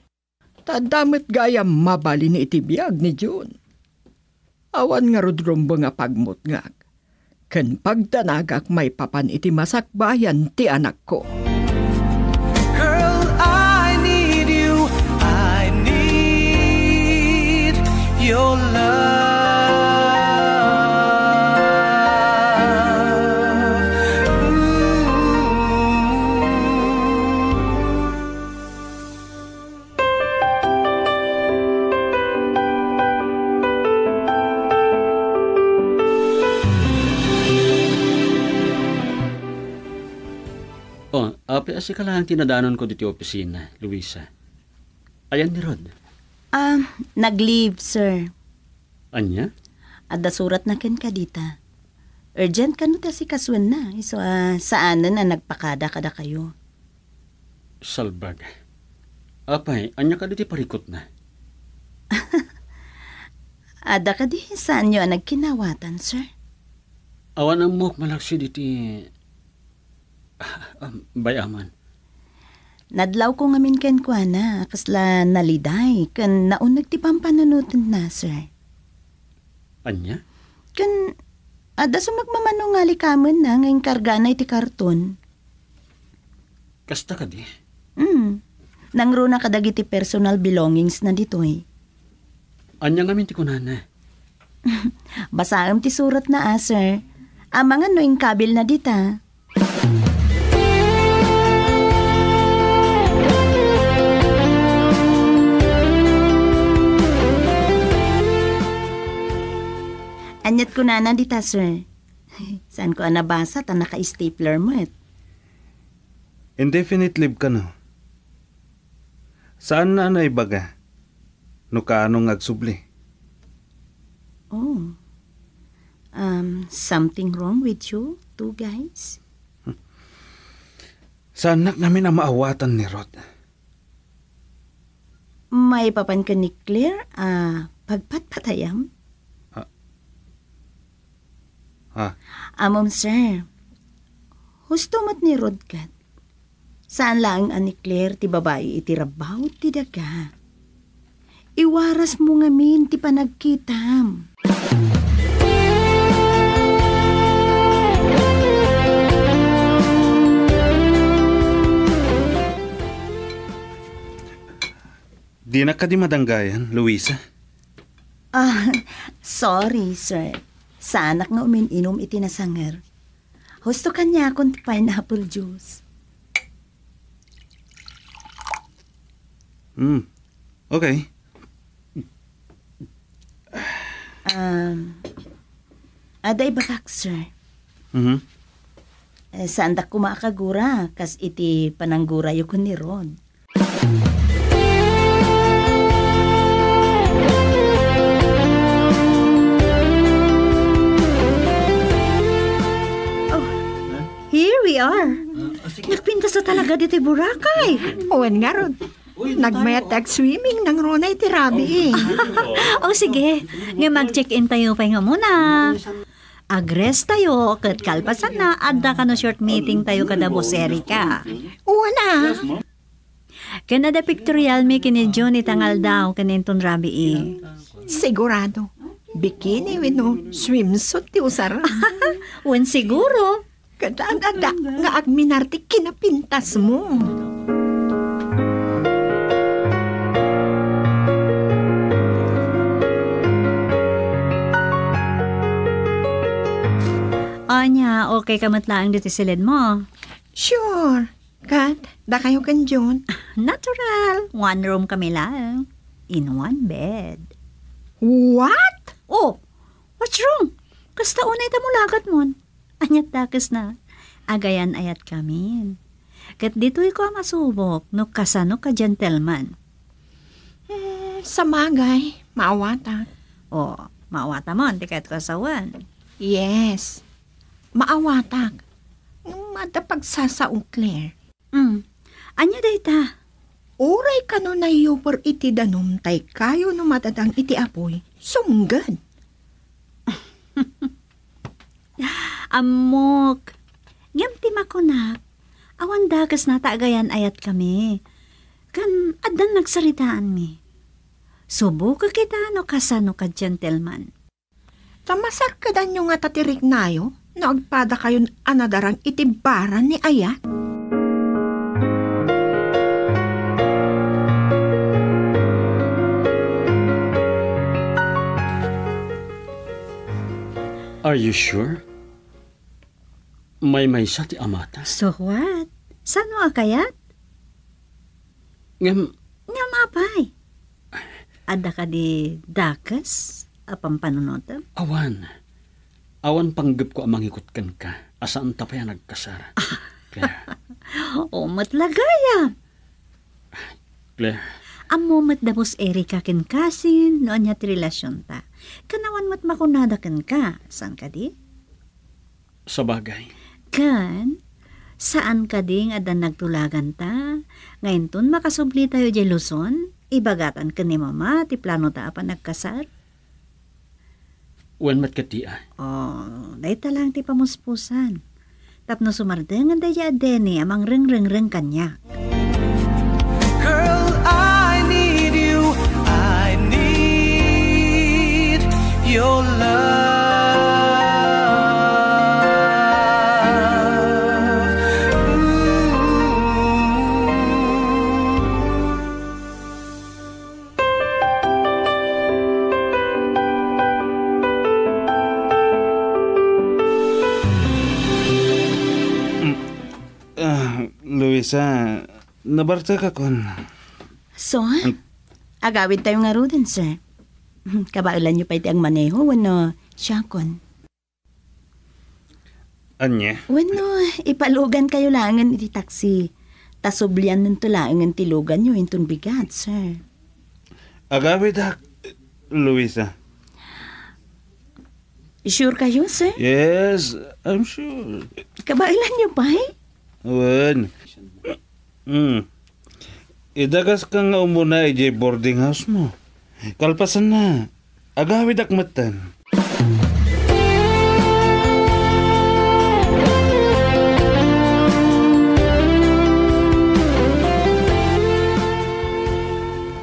Ta adda met gayam mabalin iti biag ni June. Awan ngarud rumbeng a pagmutngak ken pagdanagak maipapan iti masakbayan ti anakko. Girl, I need you. I need Oh, apay a sika laeng ti nadanonko ditoy opisina, Luisa? Ayan ni Rod? Ah, nag-leave, sir. Ania? Adda suratna kenka dita. Urgent kano ti asikasuenna, isu a saanen a nagpakada kadakayo. Salbag. Apay, ania kadi ti parikutna? Adda kadi saanyo a nagkinawatan, sir? Awan ammok malaksid iti, ah, bay-aman. Nadlawko ngamin kenkuana a kasla naliday ken nauneg ti pampanunotenna, sir. Ania? Ken adda sumagmamano nga alikamenna nga inkargana iti karton. Kasta kadi? Hmm. Nangruna kadagiti personal belongings na ditoy. Ania ngamin ti kunana? Basaem ti suratna a, sir. Amangan no inkabilna dita. Aniat kunana dita, sir? Saanko a nabasa ta naka-stapler met. Indefinite leave kano? Saanna a naibaga no kaano nga agsubli? Oh. Um, something wrong with you two guys? Saannak ngamin a maawatan ni Rod. Maipapan ken ni Claire a pagpatpatayam? Ah. Ah. Ammom, sir. Husto met ni Rod ket. Saan laeng a ni Claire ti babai iti rabaw ti daga. Iwarasmo ngamin ti panagkitam. Dinak kadi madanggayan, Luisa? Ah, sorry, sir. Saanak nga umin-inum iti nasanger. Husto kaniakon ti pineapple juice. Hmm. Okay. Um, adda ibagak, sir. Mhm. Eh, saandak koma a kagura kas iti pananggurayo ken ni Rod. Oh, here we are. Ah, ah, sige. Nagpintas na talaga ditoy Boracay. Wen ngarud. Uy, nagmayat tayo. Ti agswimming nangruna iti rabii. Oh, sige. Nga mag-check-in tayo pay nga muna. Agrest tayo, ket kalpasanna, adda kano short meeting tayo kada Boss Erica. Wen a. Ken adda pictorial mi ken ni Jun ita nga aldaw ken inton rabii. Sigurado, bikini wenno swimsuit ti usarem. Wen siguro. Ket adda nga agminar ti kinapintasmo. Ania, okay ka met laeng ditoy siledmo? Sure. Ket, dakayo ken Jun? Natural. One room kami laeng. In one bed. What? Oh, what's wrong? Kasta unay ta mulagatmon. Aniat dakesna? Agayan-ayat kamin. Ket ditoyko a masubok no kasano ka gentleman. Hmm, sabagay, maawatak. Oh, maawatamon ti kayatko a sawen. Yes. Maawatak. Ngem adda pagsasao, Claire. Hmm. Ania dayta? Uray kano nayuper iti danum tay kayo no madadang iti apuy, sumged. Ammok. Ngem ti makunak, awan dakesna ta agayan-ayat kami. Ken addan nagsaritaanmi. Subokek ita no kasano ka gentleman. Ta masarkedanyo ngata ti riknayo no agpadakayon a nadarang iti bara ni Ayat? Are you sure? Maymaysa ti amata. So what? Sano a kayat? Ngem, ngem apay? Adda kadi dakes a pampanunotem? Awan. Awan panggepko a mangikut kenka a saanta pay a nagkasar. Kaya, Oo, met la gayam. Claire. Ammo met da Boss Erica ken Kasin no ania ti relasionta. Ken awan met makunada kenka, saan kadi? Sabagay. Ken, saan kadi nga adda nagtulaganta? Nga inton makasubli tayo idiay Luzon, ibagatan ken ni Mama ti planota a panagkasar? Wen met ketdi, a. Oh, dayta lang ti pamuspusan. Tapno sumardengen daydiay a Denny a mangrengrengreng kaniak. Girl, I need you. I need your love. Ooh. Mm, ah, Luisa, nabartekakon. So, agawid tayo ngaruden, sir. Kabaelanyo pay ti agmaneho wenno siakon? Ania? Wenno, ipalugankayo laengen iti taksi. Ta subliannonto laengen ti luganyo inton bigat, sir. Agawidak, Luisa. Sure kayo, sir? Yes, I'm sure. Kabaelanyo pay? Wen. Hmm. Idagaska nga umuna idiay boarding house mo. Kalpasanna, agawidak metten.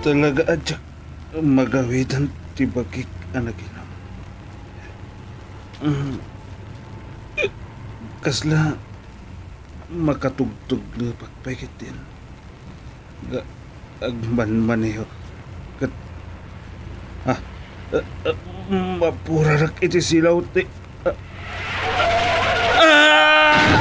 Talaga a diak magawidan ti bagik a naginum. Mm. Kasla makatugtugnepak pay ketdin nga agmanmaneho ket, ah, ah, ah, mapurarak iti silaw ti, ah, ah!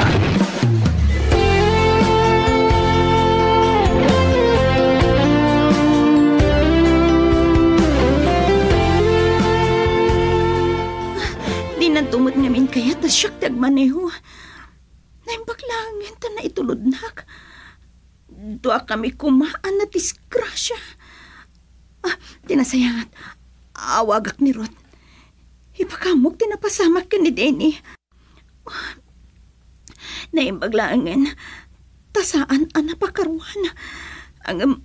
Dinanto met ngamin kayat a siak ti agmaneho. Naimbag laengen ta naitulodnak. Duakami koma a nadisgrasia. Ah, ti nasayaat, awagak ni Ruth. Ipakaamok ti napasamak ken ni Denny. Ah, naimbag laengen ta saan a napakaruan. Ngem,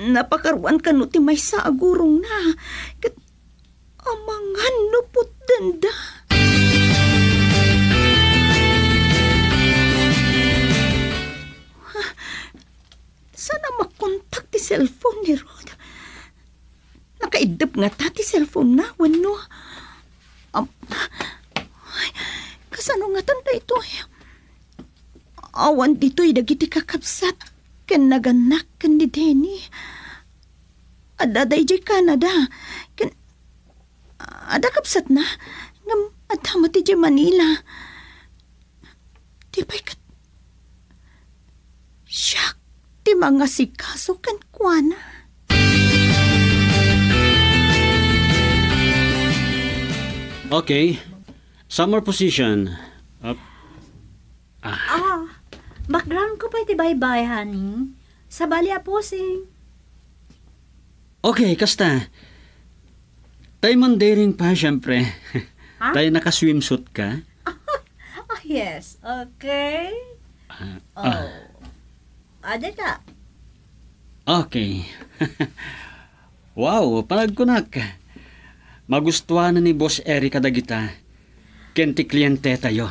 napakaruan kano ti maysa a gurongna. Ket amangan no putdenda. Saan a makontak ti cellphone ni Ruth? Nakaiddep ngata ti cellphone na wenno? Am-, ay, kasano ngatan daytoy? Awan ditoy dagiti kakabsat ken nagannak ken ni Denny. Adda daydiay Canada. Ken adda kabsatna, ngem adda met idiay Manila. Ti pay ket, siak ti mangasikaso kenkuana. Okay. Summer position. Up. Ah. Ah, background ko pay ti baybay, honey. Sabali a posing. Okay, kasta. Tay mandaring pa, syempre. Ha? Tay naka-swimsuit ka? Ah, yes. Okay. Ah, oh. Ah. Ada ka? Okay. Wow, panagkunak. Magustuhan ni Boss Eric kadagita. Ken ti kliente tayo.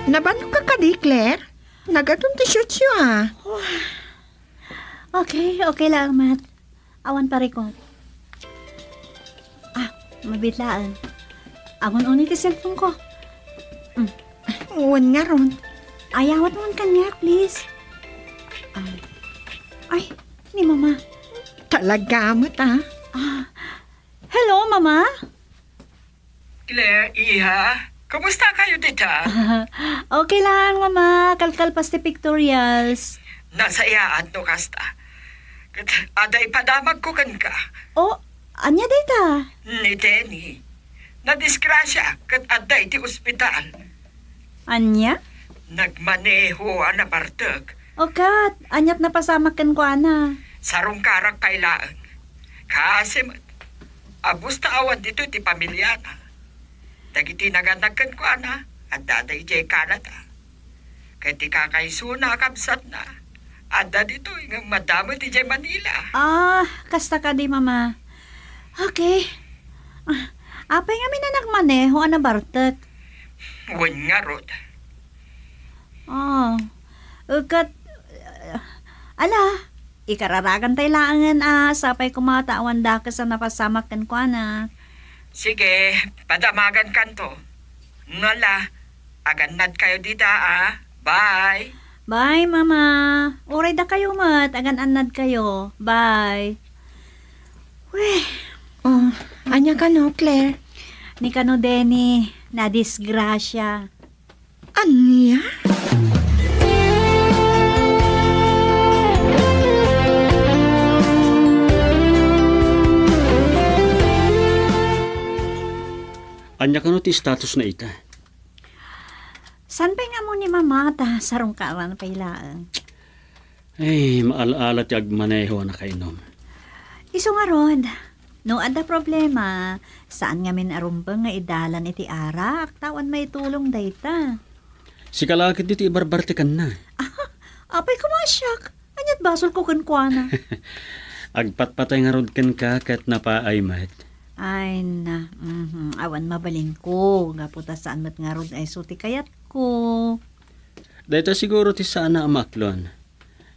Nabannoka kadi, Claire? Nagadun ti shortsyo, a. Okay, okay lang, Matt. Awan parikot. Ah, mabiit laeng. Agun-uni ti cellphone ko. Mm. Wen ngarud. Ayawat man kaniak, please. Ay. Ay, ni Mama. Talaga met, a. Ah. Hello, Mama? Claire, iha, kumusta kayo dita? Okay lang, Mama. Kalkalpas ti pictorials. Nasayaat no kasta. Ket adda ipadamagko kenka. Oh, Ania dayta? Ni Denny, nadisgrasia ket adda iti ospital. Ania? Nagmaneho a nabartek. O ket, aniat napasamak kenkuana? Sarungkarak pay laeng. Kaasi met, abusta awan ditoy ti pamiliana. Dagiti nagannak kenkuana, adda idiay Canada. Ket ti kakaisuna a kabsatna, adda ditoy ngem madamot idiay Manila. Ah, kasta kadi, Mama. Okay. Ah, apay ngamin a nagmaneho a nabartek? Wen ngarud. Ah, ket, ala, ikararagan tay laengen a sapay koma ta awan dakes a napasamak kenkuana. Sige, padamagankanto. Ala, agannadkayo dita, a. Bye. Bye, Mama. Uray dakayo met, agan-annadkayo. Bye. Weh. Oh, ania kano, Claire? Ni kano, Denny, nadisgrasia. Ania? Ania kano ti status na ita? Saan pay nga ammo ni Mama ta sarungkaran pay laeng? Ay, maal-ala ti agmaneho a nakainom. Isu ngarud, no adda problema, saan ngamin a rumbeng nga idalan iti arak, ta awan maitulong dayta. Sika la ket ti ibarbartekanna. Apay koma siak, aniat basolko kenkuana? Agpatpatay ngarud kenka ket napaay met. Ay na, mhm, awan mabalinko, gapu ta saan met ngarud a isu ti kayatko. Dayta siguro ti saan a maklon.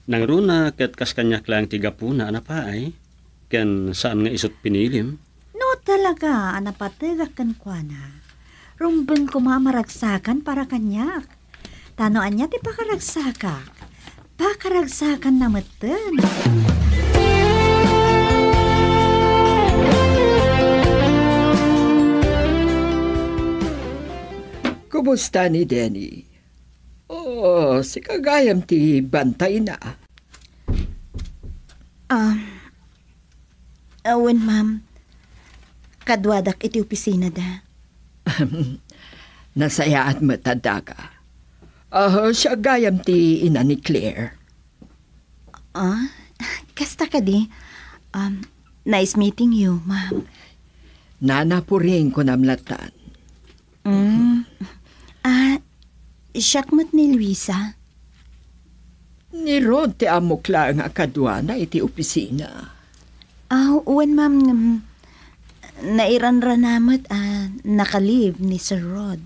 Nangruna ket kas kaniak laeng ti gapuna a napaay, ken saan nga isut pinilim. No talaga a napategak kenkuana, rumbeng koma a maragsakan para kaniak. Ta no ania ti pakaragsakak, pakaragsakanna metten. Kumusta ni Denny? Oh, sika gayam ti bantayna. Ah, awan, ma'am. Kaduadak iti opisinada. Nasayaat met a daga. Ah, siak gayam ti ina ni Claire. Ah, kasta kadi? Um, nice meeting you, ma'am. Nana Puring, kunam latan. Mm. Ah, siak met ni Luisa. Ni Rod ti ammok laeng a kaduana iti opisina. Ah, wen, ma'am, ngem nairanrana met a naka-leave ni Sir Rod.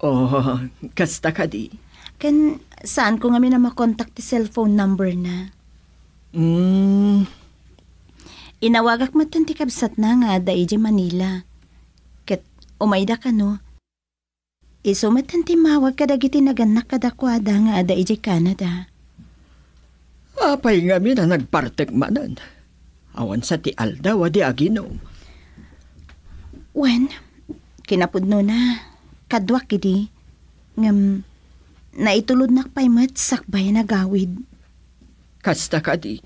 Oh, kasta kadi? Ken saanko ngamin a makontak ti cellphone number na. Mm. Inawagak metten ti kabsatna nga adda idiay Manila. Ket umayda kano, isu met ti immawag kadagiti nagannak kadakuada nga adda idiay Canada. Apay ngamin a nagbartek manen? Awan sa ti aldaw a di aginom. Wen, kinapudnona, kaduak idi, ngem naitulodnak pay met sakbay a nagawid. Kasta kadi?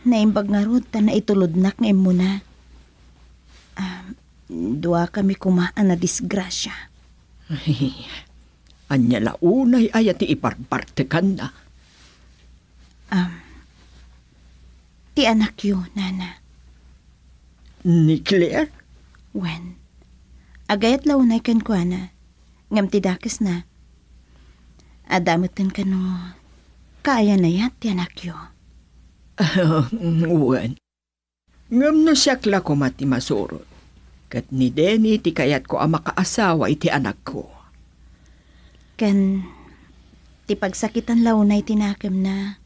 Naimbag ngarud ta naitulodnak nga immuna. Ah, dua kami koma a nadisgrasia. Ania la unay aya ti ibarbartekanna? Am, ti anakyo, nana. Ni Claire? Wen, agayat la unay kenkuana, ngem ti dakesna, adda metten kano kaayan-ayat ti anakyo. Wen. Ngem no siak la koma ti masurot, ket ni Denny ti kayatko a makaasawa iti anakko. Ken ti pagsakitan la unay ti nakemna.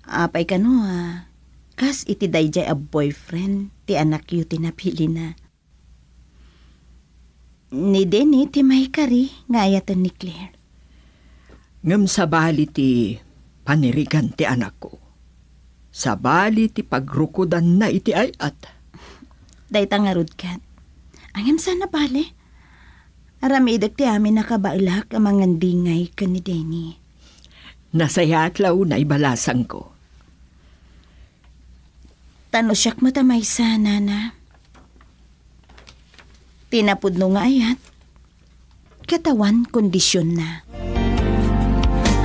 Apay kano a kas iti daydiay a boyfriend ti anakyo ti napilina. Ni Denny ti maikari nga ayaten ni Claire. Ngem sabali ti panirigan ti anakko. Sabali ti pagrukodanna iti ay-at. Dayta ngarud ket. Ngem saan a bale? Aramidek ti amin a kabaelak a mangandingay ken ni Denny. Nasayaat la unay balasangko. Ta no siak met a maysa, nana, ti napudno nga ayat, ket awan kondisionna.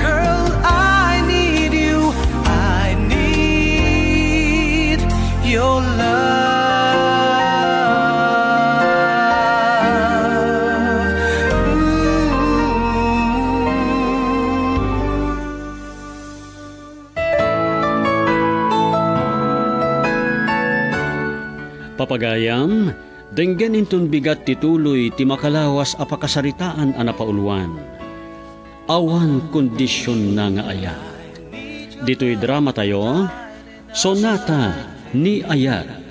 Girl, I need you. I need your love. Ooh. Papagayam, denggen inton bigat ti tuloy ti makalawas a pakasaritaan a napauluan. Awan kondisionna nga ayat. Ditoy dramatayo, Sonata ni Ayat.